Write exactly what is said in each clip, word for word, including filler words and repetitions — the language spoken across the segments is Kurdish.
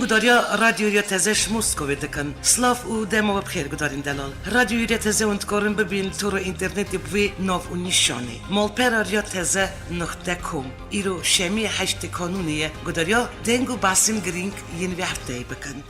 Gudariya Radyoya Teze ji Moskovê dikin. Silav û dema we bi xêr gudarên delal. Radyoya Teze hûn dikarin bibîn li tora înternetê bi vê nav û nîşanê: malpera Riya Teze nuqte com. Îro şemiyê heştê Kanûnê ye. Gudariya deng û behsên girîng yên vê hefteyê bikin.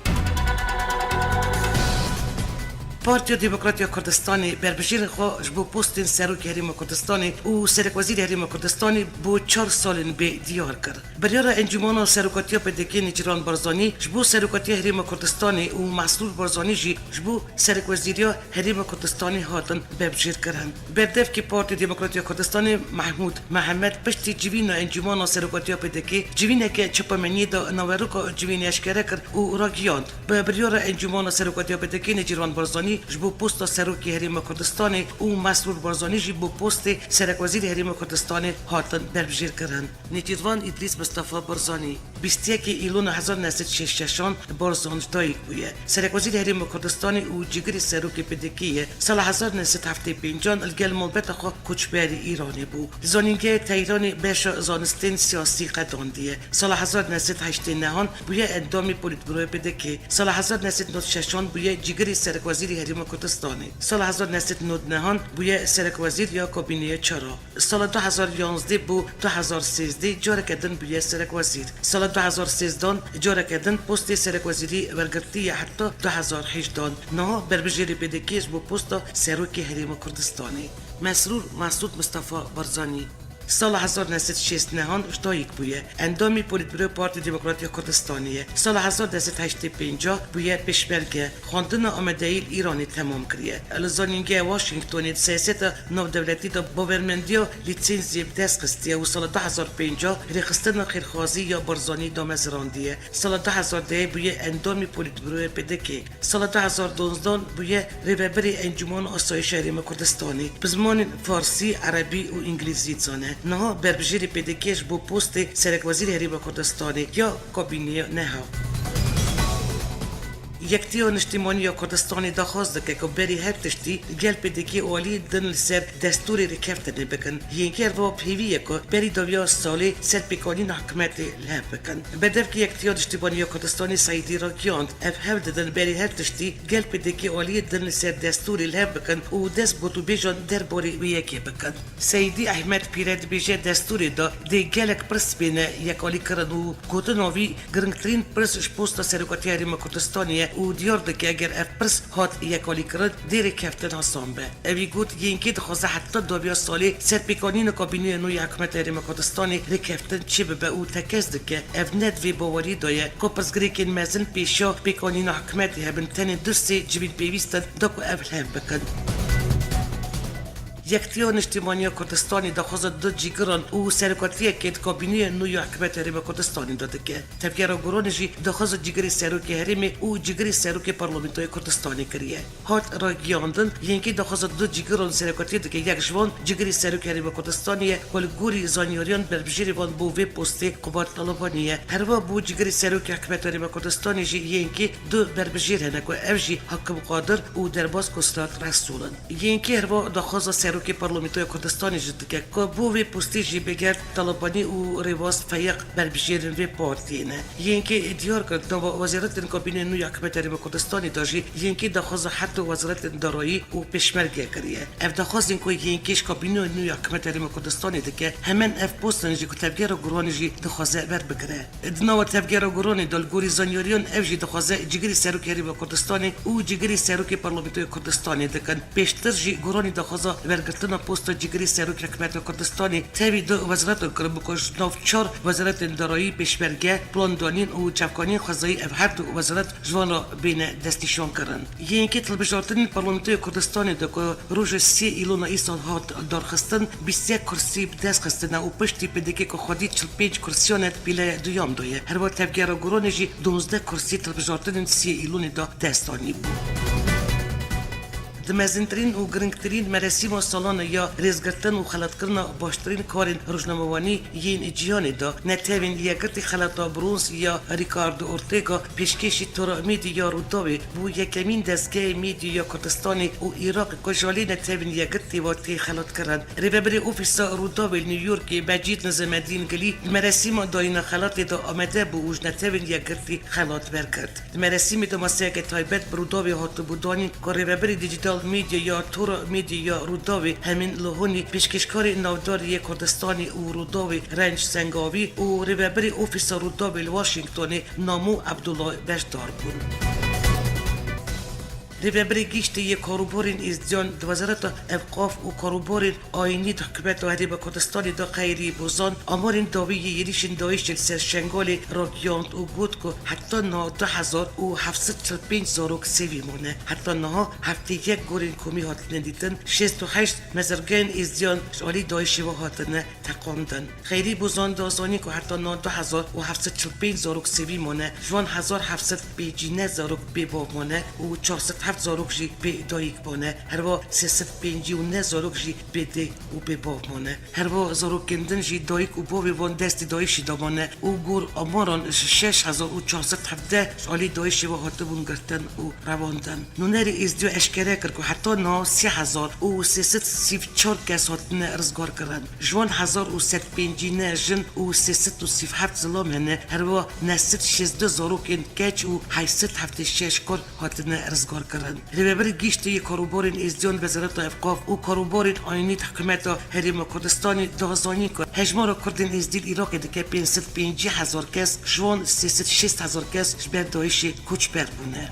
Partiya Demokrat ya Kurdistanê berbijêrên xwe ji bo postên Serokê Herêma Kurdistanê û Serekwezîrê Herêma Kurdistanê bo çar salên bê diyar kir. Biryara Encûmena Serokatiya P D K Nêçîrvan Barzanî ji bo Serokatiya Herêma Kurdistanê û Mesrûr Barzanî jî ji bo Serekwezîriya Herêma Kurdistanê hatin bebjêrkirin. Berdevkê Partiya Demokrat ya Kurdistanê Mehmûd Mihemed piştî civîna Encûmena Serokatiya P D K civîneke çapemeniyê de naveroka civînê eşkere kir û ragihand, bi biryara Encûmena Serokatiya P D K Nêçîrvan Barzanî ji bo posta Serokê Herêma Kurdistanê û Mesrûr Barzanî jî bo postê Serekwezîrê Herêma Kurdistanê hatin berbijêrkirin. Nêçîrvan Îdrîs Mistefa Barzanî, bîst yekê Îlona hezar neh sed şêst şeşan li Barzan ji dayik bûye. Serekwezîrê Herêma Kurdistanê û cigirê serokê P D K'ê ye. Sala hezar neh sed heftê pêncan li gel malbeta xwe koçberî Îranê bû. Li Zanîngehê Tehranê beşa zanistên siyasî qedandiye. Sala hezar neh sed heştê nehan bûye endamê Polîtbüroyê P D K'ê. Sala hezar neh sed nod şeşan bûye cigirê Serekwezîrê Herêma Kurdistanê. Sala hezar neh sed nod nehan bûye serekwezîr ya kabîneya çara. Sala du hezar yanzdeh bû du hezar sêzdeh careke din bûye serekwezîr. Sala du hezar sêzdan careke din postê serekwezîrî wergirtiye heta du hezar hejdan. Niha berbijêrê P D K'ê ji bo posta Serokê Herêma Kurdistanê. Mesrûr Mesûd Mistefa Barzanî. Sala hezar neh sed şêst nehan ji dayik bûye. Endamê Polîtbüroya Partiya Demokrat ya Kurdistanê ye. Sala hezar neh sed heştê pênc bûye pêşmerge. Xwendina amadeyî li Îranê temam kiriye. Li Zanîngeha Washingtonê di siyaseta navdewletî de bawermendiya lîsensê bi dest xistiye û sala du hezar pênc rêxistina xêrxwazî ya Barzanî damezirandiye. Sala du hezar deh bûye endamê Polîtbüroya P D K'ê. Sala du hezar duwazdeh bûye rêvebirê Encûmena Asayişa Herêma Kurdistanê. Bi zimanên farsî, erebî û îngilîzî dizane. Niha berbijêrê P D K'ê ji bo postê serekwezîrê Herêma Kurdistanê ya kabîneya neha. Yekitiya Niştimanî ya Kurdistanê daxwaz dike ku berî her tiştî gel P D K'ê alî din li ser destûrê rêkeftinê bikin. Yê Kerva pêvî ye ku berî dawiya salê serpêkanîna hikûmetê li hev bikin. Berdevkê Yekitiya Niştimanî ya Kurdistanê Seîdî ragihand, ev hewl didin berî her tiştî gel P D K'ê aliyê din li ser destûrê li hev bikin û dest bi gotûbêjan derbarê wê yekê bikin. Seîdî Ehmed Pîre dibêje, destûrê de dê gelek pirs bêne yekalîkirin û gotina wî giringtirîn pirs ji posta Serokatiya Herêma Kurdistanê ye û diyar dike, eger ev pirs hat yekalîkirin, dê rêkeftin hesan be. Ewî got, Yê Kerva dixwaze heta dawiya salê serpêkanîna kabîneya nû ya hikûmeta Herêma Kurdistanê rêkeftin çêbibe û tekez dike, ev ne di vê bawerî de ye ku pirsgirêkên mezin pêşiya pêkanîna hikûmetê hebin, tenê du sê civîn pêwîst in da ku ev li hev bikin. Yekitiya Niştimanî ya Kurdistanê daxwaza du cîgiran û serokatiyekê di kabîneya nû ya hikûmeta Herêma Kurdistanê de dike. Tevgera Guranê jî daxwaza cîgirê serokê herêmê û cîgirê serokê Parlamentoya Kurdistanê kiriye. Hat ragihandin, Yê Kerva daxwaza du cîgiran serokatiyê dike, yek ji wan cîgirê serokê Herêma Kurdistanê ye ku li gorî zanyariyan berbijêrê wan bo vê postê Qubat Talebanî ye. Herwiha bo cîgirê serokê hikûmeta Herêma Kurdistanê jî Yê Kerva du berbijêr hene ku ev jî Hakim Qadir û Derbas Kusrat Resûl in. Yê Kerva herwiha daxwaza serokê Parlamentoya Kurdistanê jî dike ku bo vê postê jî Begert Talebanî û Rêwas Feyiq berbijêrên vê partiyê ne. Yê Kerva diyar kir, di nava wezaretên kabîneya nû ya hikûmeta Herêma Kurdistanê de jî Yê Kerva daxwaza heta wezaretên darayî û pêşmerge kiriye. Ev daxwazên ku Yê Kerva ji kabîneya nû ya hikûmeta Herêma Kurdistanê dike, hemen ev post in jî ku Tevgera Guranê jî dixwaze werbigire. Di nava Tevgera Guranê de li gorî zanyariyan ev jî dixwaze cîgirê serokê Herêma Kurdistanê û cîgirê serokê Parlamentoya Kurdistanê dikin. Pêştir jî Guranî daxwaza wergirtina posta cîgirê serokê hikûmeta Kurdistanê tevî du wezareta kiribû ku ji nav çar wezaretên darayî, pêşmerge, plandanîn û çavkaniyên xwezayî ev her du wezaret ji wan re bêne destnîşankirin. Yê Kerva hilbijartinên Parlamentoya Kurdistanê de ku rojê sê Îlona îsal hat darxistin, bîst yek kursî bi dest xistine û piştî P D K ku xwedî çil pênc kursiyan e di pîleya duyem de ye. Herwiha Tevgera Guranê jî duwazdeh kursî di hilbijartinên sê Îlonê de dest anîbû. Di mezintirîn û girîngtirîn merasîma salane ya rêzgirtin û xelatkirina baştirîn karên rojnamevanî yên cîhanê de, Netewên Yekgirtî xelata bronz ya Ricardo Ortega, pêşkêşî Tora Medya Rûdawê bû, yekemîn dezgehê medya ya Kurdistanê û Iraqê ku ji alî Netewên Yekgirtî ve tê xelatkirin. Rêvebirê Ofîsa Rûdawê li New Yorkê Mecîd Nizamedîn Gilî di merasîma dayîna xelatê de amade bû û ji Netewên Yekgirtî xelat wergirt. Di merasîmê de maseyeke taybet bi Rûdawê hatibû danîn ku rêvebirê Digital Medya ya Tora Medya ya Rûdawê Hemîn Lohonî, pêşkêşkarê navdar yê Kurdistanê û Rûdawê Renc Sengavî û rêvebirê Ofîsa Rûdawê li Washingtonê Namo Abdullah beşdar bûn. Rêvebirê Giştî yê Karûbarên Êzdiyan di Wezareta Ewqaf û Karûbarên Ayînî di Hikûmeta Herêma Kurdistanê de Xeyrî Bozan amarên dawî yê êrîşên DAIŞê li ser Şengalê ragihand û got ku heta niha du hezar û heft sed çil pênc zarok sivîl mane. Heta niha heftê yek gorên komî hatine dîtin, şêst û heşt mezirgeyên Êzdiyan ji alî DAIŞê ve hatine teqandin. Xeyrî Bozan da zanîn ku heta niha du hezar û heft sed çil pênc zarok sivîl mane, ji wan hezar heft sed pêncî neh zarok bê bav mane û çar sed heft zarok jî bê dayik mane. Herwa sê sed pêncî û neh zarok jî bê dê û bê bav mane. Herwa zarokên din jî dayik û bavê wan destê DAIŞê de mane û gor amaran ji şeş hezar û çar sed hevdeh ji alî DAIŞê ve hatibûn girtin û revandin. Nûnerê Êzdiya eşkere kir ku heta niha sê hezar û sê sed sî û çar kes hatine rizgarkirin. Ji wan hezar û sed pêncî neh jin û sê sed û sî û heft zilam hene, herwa neh sed şêzdeh zarokên keç û heşt sed heftê şeş kur hatine rizgarkirin. Rêvebirê Giştî yê Karûbarên Êzdiyan Wezareta Ewqaf û Karûbarên Ayînî di Hikûmeta Herêma Kurdistanê da zanîn ku hejmara Kurdên Êzdî li Iraqê dike pênc sed pêncî hezar kes, ji wan sê sed şêst hezar kes ji ber DAIŞê koçber bûne.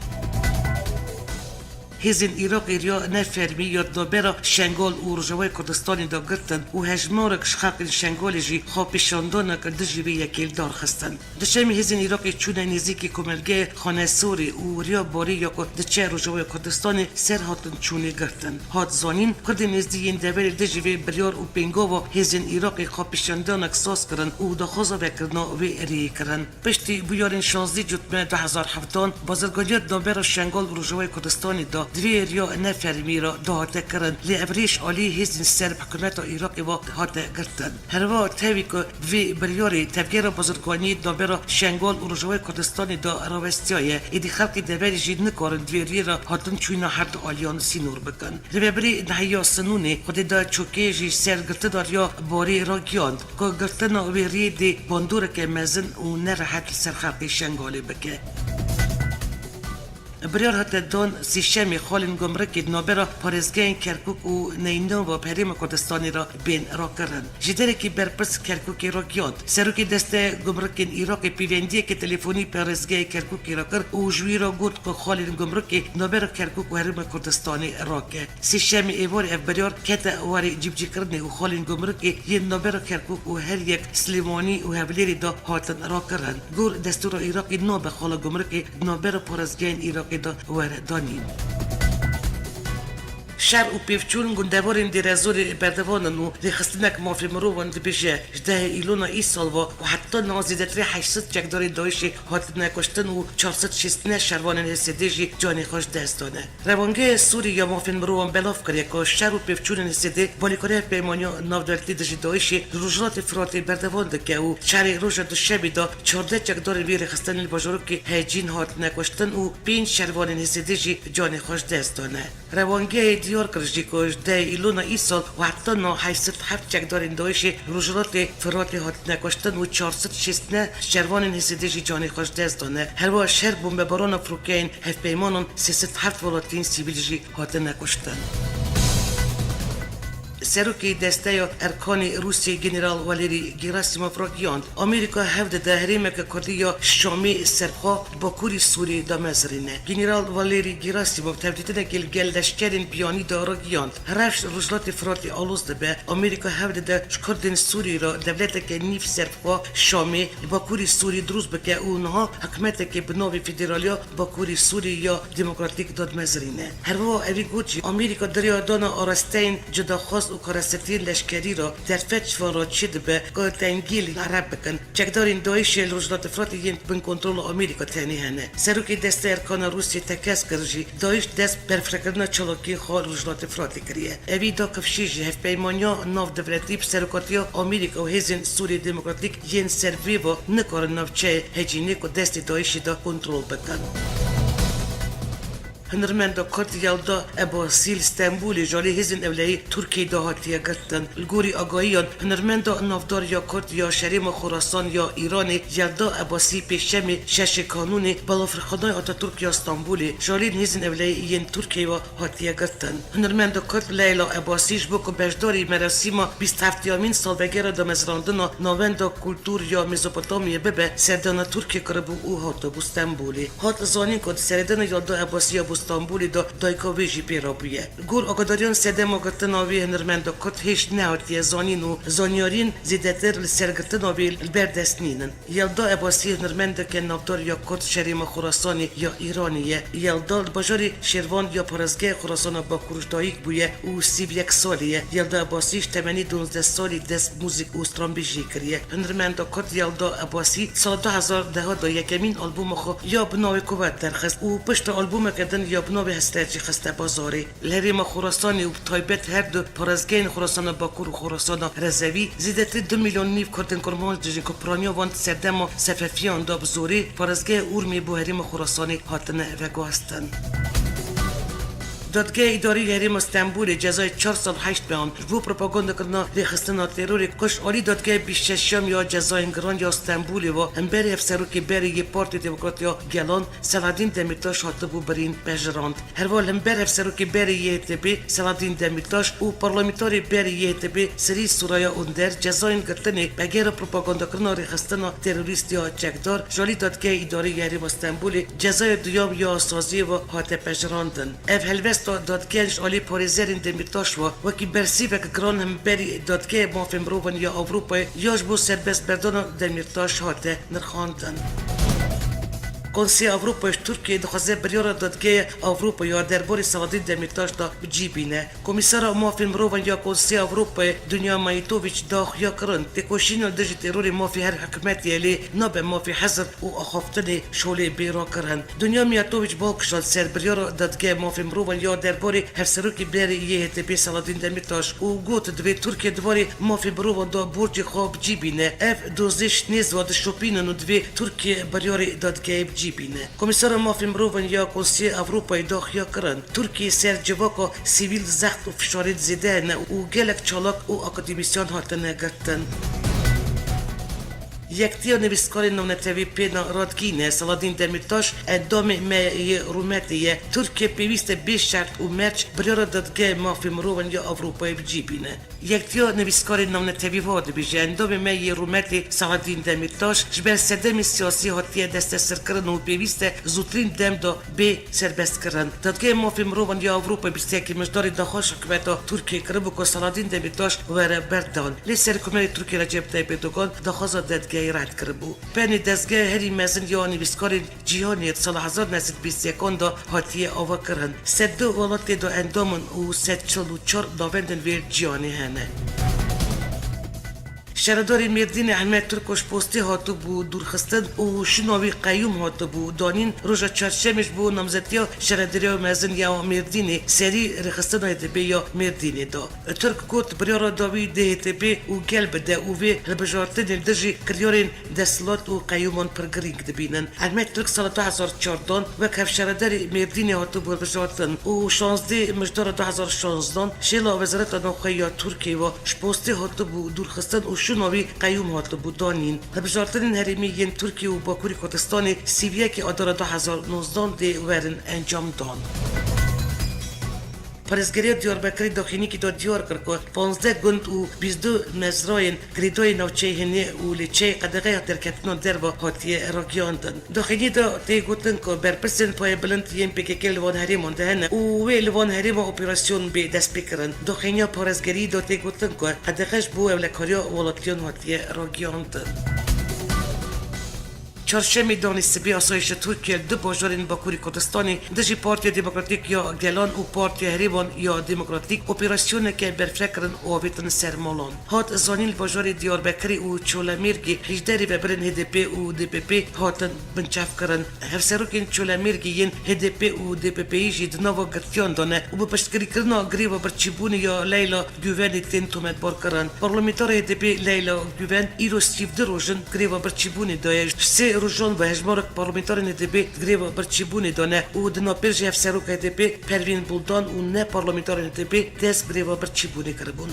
Hêzên Iraqê riya ne fermî ya di navbera Şengal û Rojavayê Kurdistanê de girtin û hejmarek ji xelkên Şengalê jî xwepêşandanek li dijî vê yekê li dar xistin. Duşemê hêzên Iraqê çûne nêzîkî komelgehê Xanesorê û riya barê ya ku diçe Rojavayê Kurdistanê ser hatin çûnê girtin. Hat zanîn, Kurdên Êzdî yên deverê dijî vê biryar û pêngava hêzên Iraqê xwepêşandanek saz kirin û daxwaza vekirina vê rêyê kirin. Piştî bûyerên şazdeh cotmehê du hezar hevdan, bazirganiya di navbera Şengal û Rojavayê Kurdistanê de di vê riya ne fermî re dihate kirin, lê ev rê ji alî hêzên ser bi hikûmeta Iraqê ve hate girtin. Herwiha tevî ku bi vê biryarê tevgera bazirganiyê di navbera Şengal û Rojavayê Kurdistanê de rawestiyaye, êdî xelkê deverê jî nikarin di vê riyê re hatin çûna her du aliyan sînor bikin. Rêvebirê Nehiya Sinûnê Xwedê da Çokê jî ser girtina riya barê ragihand ku girtina wê riyê dê bandoreke mezin û nerehet li ser xelkê Şengalê bike. Biryar hate dan sêşemê xalên gumrikê di navbera parêzgehên Kerkûk û Neynava bi Herêma Kurdistanê re bên rakirin. Ji derekî berpirs Kerkûkê ragihand, Serokê Desteya Gumrikên Iraqê pêvendiyeke telefonî bi parêzgehê Kerkûkê re kir û ji wî re got ku xalên gumrikê di navbera Kerkûk û Herêma Kurdistanê rake. Sêşemê êvarê ev biryar kete warê cîbicîkirinê û xalên gumrikê yên navbera Kerkûk û her yek Silêmanî û Hewlêrê de hatin rakirin. Gor destûra Iraqê nabe xala gumrikê di navbera parêzgehên Iraqê de were danîn. Şer û pêvçûn gundevarên Dêrezorê berdewam in û rêxistinek mafê mirovan dibêje, ji dehê Îlona îsal ve û heta niha zêdetirê heşt sed çekdarên DAIŞê hatine kuştin û çar sed şêst neh şervanên H S D jî canê xwe ji dest dane. Revangehê Sûrî ya Mafên Mirovan belav kiriye ku şer û pêvçûnên H S D balîkariya Hevpeymaniya Navdewletî dijî DAIŞê li Rojhilatê Firatê berdewam dike û şerê roja Duşemê de çardeh çekdarên vê rêxistinê li bajarokê Hecîn hatine kuştin û pênc şervanên H S D jî canê xwe ji dest dane. Revangehê diyar kir jî ku ji dehê Îlona îsal û heta niha heşt sed heft çekdarên DAIŞê li Rojhilatê Firatê hatine kuştin û çar sed şêst neh şervanên H S D jî canê xwe ji dest dane. Herwiha ji her bombebarana firokeyên hevpeymanan sê sed heft welatiyên sivîl jî hatine kuştin. Serokê Desteya Erkanê Rûsiyê General Valerî Gerasimov ragihand, Amerîka hewl dide herêmeke kurdî ya Şamê serbixwe li bakurî Sûriyê damezirîne. General Valerî Gerasimov tevdîtinekê li gel leşkerên biyanî de ragihand, rewş li Rojhilatê Firatê aloz dibe, Amerîka hewl dide ji Kurdên Sûrî re dewleteke nîv serbixwe Şamê li bakurî Sûrî dirûst bike û niha hikûmeteke bi navê Federaliya Bakurî Sûrî ya Demokratîk dadmezirîne. Her wiha evî got jî, Amerîka di riya dana arasteyên cudaxwaz û Xweresetiyên leşkerî re derfet ji van re çêdibe ku tengî li Ereb bikin. Çekdarên DAIŞê li Rojhilatê Firatê yên bin kontrola Amerîka tenê hene. Serokê Destê Erkana Rûsiyê tekez kir jî, DAIŞ dest berfirehkirina çalakiyên xwe li Rojhilatê Firatê kiriye. Evî da kifşê jî hevpeymaniya navdewletî bi serokatiya Amerîka û Hêzên Sûriyê Demokratîk yên ser vê ve nikarin navçeyê hecînê ku destê DAIŞê de kontrol bikin. Hunermenda Kurd Yelda Ebasî li Stenbolê ji alî hêzên ewlehî Tirkiyeyê de hatiye girtin. Li gorî agahiyan, hunermenda navdar ya Kurd ya şerê me Xorasan ya Îranê Yelda Ebasî pêşemê şeşê Kanûnê bi lafirxanayê Ataturk ya Stenbolê ji alî hêzên ewlehî yên Tirkiyeyê ve hatiye girtin. Hunermenda Kurd Leyla Ebasî ji bo ku beşdarî merasîma bîst heftiyamîn salvegera damezrandina Navenda Kultur ya Mezopotamyayê bibe, serdana Tirkiyê kiribû û hatibû Stenbolê. Hat zanîn ku di seredana Yelda Ebasî ya bo Stenbolê de dayika wê jî pê re bûye. Li gor agadariyan sedema girtina wê hunermenda Kurd hêj nehatiye zanîn û zanyariyên zêdetir li ser girtina wê li ber dest nînin. Yelda Ebasî hunermendeke navdar ya Kurd şerê me Xorasanê ya Îranê ye. Yelda li bajarê Şêrvan ya parêzgeha Xorasana Bakur ji dayik bûye û sî û yek salî ye. Yelda Ebasî ji temenî duwazdeh salî dest bi muzîk û stranbêjiyê kiriye. Hunermenda Kurd Yelda Ebasî sala du hezar deh de yekemîn albûma xwe ya bi navê Kuwet derxist û piştre albûmeke din ya bi navê Hesret jî xiste bazarê. Li herêma Xorasanê û bi taybet her du parêzgehên Xorasana Bakur û Xorasana Rezevî zêdetirî du milyon nîv Kurdên Kurmanc dijîn ku piraniya wan di serdema Sefefiyan de bi zorê parêzgeha Urmiyê bo herêma Xorasanê hatine veguhestin. Dadgeha Îdarî ya Herêma Stenbolê cezayê çar sal heşt mehan ji bo propagandakirina rêxistina terorê ku ji alî Dadgeha bîst şeşyam ya Cezayên Giran ya Stenbolê ve hemberî Hevserokê berê yê Partiya Demokrat ya Gelan Selahaddîn Demîrtaş hatibû birîn pejirand. Herval hember Hevserokê berê Y H T P Selahaddîn Demîrtaş û parlamenterê berê Y H T P Sirî Suraya Onder cezayên girtinê begera propagandakirina rêxistina terorîst ya çekdar ji alî Dadgeha Îdarî ya Herêma Stenbolê cezaya duyam ya saziyê ve hate pejirandin. Ev helwesta dadgehên ji alî parêzerên Demîrtaş ve wekî bersîvek giran hemberî Dadgeha Mafên Mirovan ya Ewropayê ya ji bo serbestberdana Demîrtaş hate nirxandin. Konseya Ewropayê ji Tirkiyeyê dixwaze biryara Dadgeha Ewropayê ya derbarê Selahaddîn Demîrtaş de bi cî bîne. Komîsara Mafên Mirovan ya Konseya Ewropayê Dunya Mijitovic da xuya kirin, têkoşîna dijî terorê mafê her hikûmetê ye, lê nabe mafê hizir û axaftinê şolê bê rakirin. Dunya Mijitovic bal kişand ser biryara Dadgeha Mafên Mirovan ya derbarê Hevserokê berê Y H T P Selahaddîn Demîrtaş û got, divê Tirkiye di warê mafê mirovan de borcê xwe bi cî bîne. Ev dozê ji nêz ve dişopînin û divê Tirkiye biryarê dadgehê bi cî bîne. Komîsara Mafên Mirovan ya Konseya Ewropayê da xuya kirin, Tirkiye ser civaka sivîl zext û fişarên zêde hene û gelek çalak û akademîsyan hatine girtin. Yektiya Nivîskarên Navnetewî Pêna Radgîne, Selahaddîn Demîrtaş endamê me yê rûmetê ye. Tirkiye pêwîst e bê şert û merc biryara Dadgeha Mafê Mirovan ya Ewropayê bi cî bîne. Yektiya Nivîskarên Navnetewî wiha dibêje, endamê me yê rûmetê Selahaddîn Demîrtaş ji ber sedemên siyasî hatiye desteserkirin û pêwîst e zûtirîn dem de bê serbestkirin. Dadgeha Mafê Mirovan ya Ewropayê bîst û yekê Mijdarê daxwaz ji hikûmeta Tirkiyê kiribû ku Selahaddîn Demîrtaş were berdan. Lê Serokkomarê Tirkiyê Recep Tayyip Erdogan daxwaza dadgehê red kiribû. Penê dezgeha herî mezin ya nivîskarên cîhanê di sala hezar neh sed bîst yekan de hatiye avakirin. Sed du welatê de endam in û sed çil û çar navendên vê cîhanê hene. Şaredarê Mêrdînê Ehmed Turko ji postê hatibû dûrxistin û şûna wî qeyûm hatibû danîn, roja çarşemê ji bo namzetiya şaredariya mezin ya Mêrdînê serî rêxistina Y H T Pê ya Mêrdînê da. Turk got, biryara dawî dê Y H T P û gel bide û vê hilbijartinên dijî kiryarên desthilat û qeyûman pir girîng dibînin. Ehmed Turk sala du hezar çardan wek hevşaredarê Mêrdînê hatibû hilbijartin û şazdê Mijdara du hezar şanzdan şêla Wezareta Navxwe ya Tirkiyê ve ji postê hatibû dûrxistin û şûna wî qeyûm hatibû danîn. Hilbijartinên herêmî yên Tirkiye û Bakurê Kurdistanê sî û yekê Adara du hezar nozdan dê werin encamdan. Parêzgeriya Diyarbekirê daxuyaniyekê de diyar kir ku panzdeh gund û bîst du mezrayên girêdayî navçeyê Hinê û Lêçeyê qedexeya derketina derve hatiye ragihandin. Daxuyaniyê de tê gotin ku berpirsên payebilind yên P K K li van herêman de hene û wê li van herêman operasyon bê destpêkirin. Daxuyaniya parêzgeriyê de tê gotin ku qedexe ji bo ewlekariya welatiyan hatiye ragihandin. Çarşemê danî sibê asayişa Tirkiye li du bajarên Bakurê Kurdistanê dijî Partiya Demokratîk ya Gelan û Partiya Herêman ya Demokratîk operasyoneke berfireh kirin û avêtin ser malan. Hat zanîn, li bajarê Diyarbekirê û Çolemêrgê hejdeh rêvebirên H D P û D P P hatin binçavkirin. Hevserokên Çolemêrgê yên H D P û D P P'yî jî di nava girtiyan de ne û bi piştgirîkirina greva birçîbûnê ya Leyla Güvenê tên tometbarkirin. Parlamentara H D P Leyla Güven îro sî û du roj in greva birçîbûnê de ye. Ji sê rojan ve hejmarek parlamentarên H D P di greva birçîbûnê de ne û di navpêr jî hevseroka H D P Pervîn Buldan û ne parlamentarên H D P dest bi greva birçîbûnê kiribûn.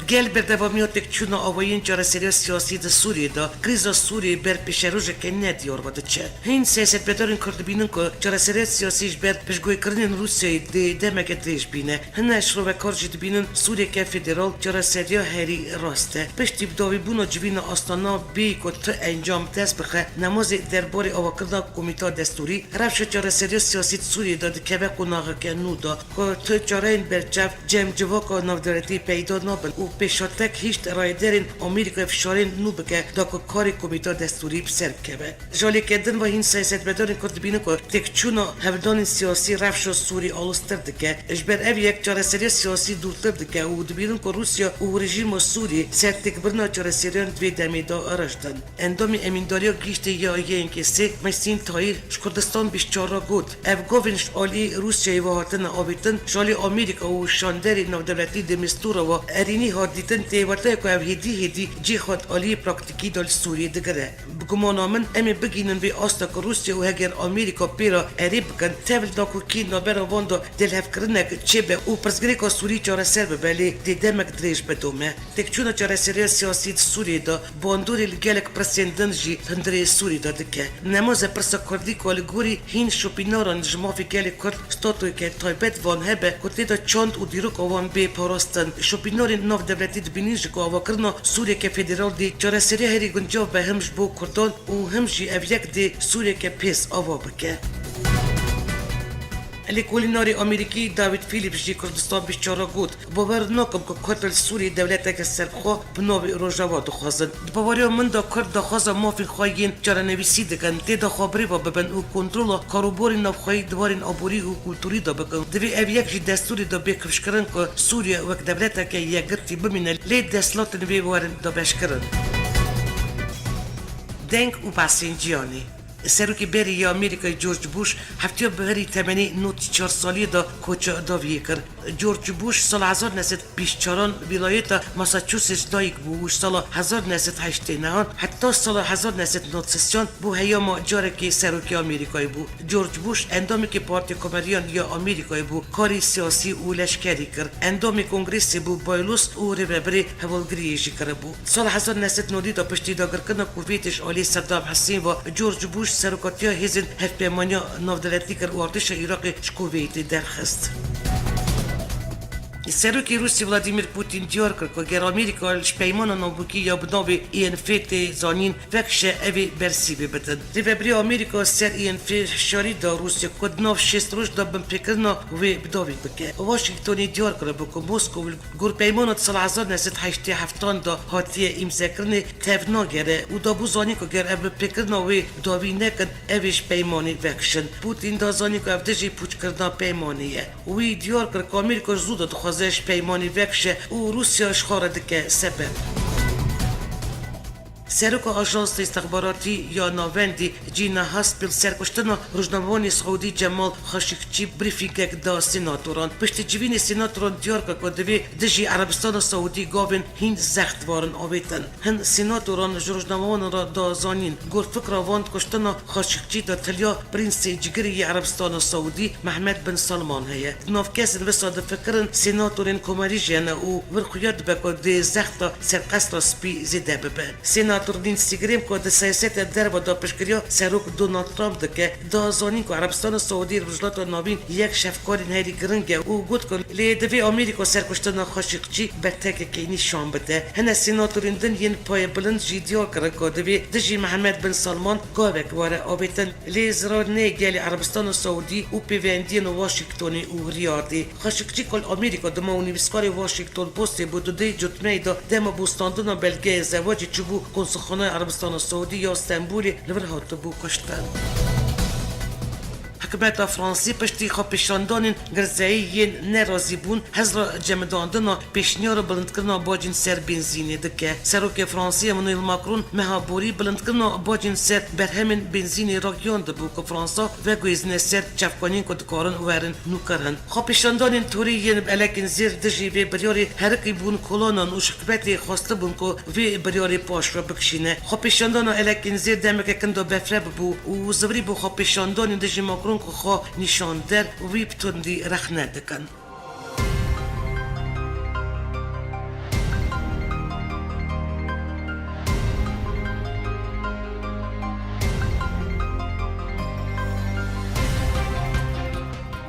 Gel berdewamiya têkçûna awayî yên çareseriya siyasî di Sûriyê de, krîza Sûriyê ber pêşerojeke nediyar ve diçe. Hîn siyasetmedarên Kurd dibînin ku çareseriya siyasî ji ber piştguhêkirinên Rûsyayê dê demeke dirêj bîne. Hine şrovekar jî dibînin Sûriyeke federal çareseriya herî rast e. Piştî bidawîbûna civîna Astana bêyî ku tu encam bi dest bixe, nemazê derbarê avakirina komîta destûrî, rewşa çareseriya siyasî di Sûriyê de dikeve qonaxeke nû de, ku tu çareyên berçav, cem civaka navdewletî peyda nabin û pêşhatek hişt rayedarên Amerîkayê fişarên nû bike da ku karê komîta destûrî bi ser bikeve. Ji aliyekê din ve hîn siyasetmedarên Kurd dibînin ku têkçûna hevdanên siyasî rewşa Sûrî aloztir dike. Ji ber ev yek çareseriya siyasî dûrtir dike û dibînin ku Rûsya û rejîma Sûrî ser têkbirina çareseriyan di vê demê de riştin. Endamê Emîndariya Giştî ya Y N K'ê, Mesîn Tahîr, ji Kurdistan bîst çar re got, ev govên ji alî Rûsyayê ve hatine avêtin, ji alî Amerîka û şanderê navdewletî di Mistûra ve erênî hat dîtin, tê wate ku ev hêdî hêdî cih xwe di aliyê praktîkî de li Sûriyê digire. Bi gumana min, em ê bigihînin vê asta ku Rûsya û heger Amerîka pê re erê bikin, tev li nakokî navbera van de dilhevkirinek çêbe û pirsgirêka Sûrî çareser bibe, lê dê demek dirêj bidome. Têkçûna çareseriya siyasî di Sûriyê de bandorê li gelek pirsên din jî li hundirê Sûrî de dike. Nemaze pirsa Kurdî ku li gorî hîn şopînaran ji mafê gelê Kurd statutoyeke taybet van hebe ku tê de çand û dîroka wan bê parastin. Şopînarên navdewletî dibînin jî ku avakirina Sûriyeke federal dê çareseriya herî guncav be him ji bo Kurdan û him jî ev yek dê Sûriyeke pêz ava bike. Lêkolînarê Amerîkî David Phillips jî Kurdistan bîst çar re got, Bawer nakim ku Kurd li Sûriyê dewleteke serbixwe bi navê Rojava dixwazin. Di baweriya min de Kurd daxwaza mafên xwe yên çarenivîsî dikin, tê de xwe bi rê ve bibin û kontrola karûbarên navxweyî di warên aborî û kulturî de bikin. Divê ev yek jî destûrê de bê kifşkirin ku Sûriye wek dewleteke yekgirtî bimîne, lê desthilatên wê werin dabeşkirin. Deng û behsên cîhanê. Serokê berê yê Amerîkayê George Bush heftiya biharî temenê nod û çar saliyê de koça dawiyê kir. George Bush sala hezar neh sed bîst çaran wîlayeta Massachusetts dayik bû û ji sala hezar neh sed heştê nehan heta sala hezar neh sed nod sêyan bû heyama carekê serokê Amerîkayê bû. George Bush endamekî Partiya Komeriyan ya Amerîkayê bû, karê siyasî û leşkerî kir. Endamê Kongresê bû, Baylos û rêvebirê hevalgiriyê jî kiribû. Sala hezar neh sed nodî de piştî dagirkirina Kuveytê ji alî Seddam Husên ve George Bush serokatiya hêzên hevpeymaniya navdewletî kir û artêşa Iraqê ji Kuveytê derxist. Serokê Rûsî Vladimir Putin diyar kir ku ger Amerîka ji peymana navbûkî ya bi navê E N F tê zanîn vekişe, ev ê bersîvê bidin. Rêvebirê Amerîka ser E N F hişyarî da Rûsya ku di nav şêst roj de binpêkirina wê bi dawî bike. Washingtonê diyar kiribû ku Moskow li gor peymana di sala hezar neh sed heştê heftan de hatiye îmzekirinê tev nagere û dabû zanîn ku ger ev binpêkirina wê bi dawî nekin, ev ê ji peymanê vekişin. Putin da zanîn ku ev dijî pûçkirina peymanê ye. Wî diyar kir ku Amerîka ji zû de dixwaze ji peymanê vekişe û Rûsya ji xwe re dike sebeb. Seroka Ajansa Îstixbaratî ya Navendî Cîna Haspil ser kuştina rojnamevanê Siûdî Cemal Xaşîkçî brîfîngek da senatoran. Piştî civînê senatoran diyar kir ku divê dijî Erebistana Siûdî gavên hîn zext warin avêtin. Hin senatoran ji rojnamevanan re da zanîn, gor fikra van kuştina Xaşîkçî de tiliya prensê cigirê yê Erebistana Siûdî Mehmed bin Salman heye. Di nav kesên wisa difikirin senatorên komarî jî hene û wir xuya dibe ku dê zexta ser Qesra Spî zêde bibe. Senator Lindsey Graham ku di siyaseta derve de piştgiriya Serok Donald Trump dike, da zanîn ku Erebistana Siûdî li Rojhilata Navîn yek ji hevkarên herî giring e û got ku lê divê Amerîka ser kuştina Xaşîkçî bertekekê nîşan bide. Hine senatorên din yên payebilind jî diyar kirin ku divê dijî Mehmed bin Salman gavek were avêtin. Lê zirar neyê gelê Erebistana Siûdî û pêvendiyên Washingtonê û Riyadê. Xaşikçî ku li Amerîka dima û nivîskarê Washington Postê bû, di duyê cotmeyê de dema bostandina belgeya zewacê çûbû Sixanê Erebistana Siûdî ya Stenbolê li vir hatibû kuştin. Hikûmeta Fransî piştî xwepêşandanên girzeyî yên nerazîbûn hezra cemidandina pêşniyara bilindkirina bacên ser benzînê dike. Serokê Fransî Emmanuel Macron meha borî bilindkirina bacên ser berhemên benzînê ragihiyandibû ku Fransa veguhêzine ser çavkaniyên ku dikarin werin nûkirin. Xwepêşandanên torî yên bi elekên zêr dijî vê biryarê herikî bûn kolanan û ji hikûmetê xwestibûn ku vê biryarê paşve bikişîne. Xwepêşandana elekên zêr demeke kin de befre bibû û zivirî bû xwepêşandanên dijî Macron ku xwe nîşander wî bi tundî rexne dikin.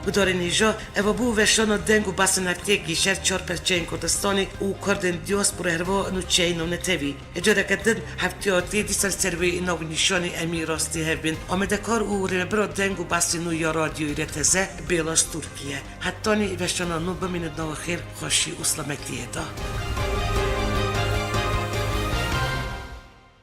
Gudarên hêja, eva bû veşana deng û basên hefteyekî ji her çar perçeyên Kurdistanê û Kurdên diaspora herva nûçeyên navnetewî. Ji careke din, hefteya tê dîsa li ser wê navnîşanê em ê rastî hev bên. Amadekar û rêvebira deng û basên nû ya Radyoyê R T Z, Bêlaş Tûrkî ye. Hetanî veşana nû bimînin di nava xêr, xweşî û selametiyê de.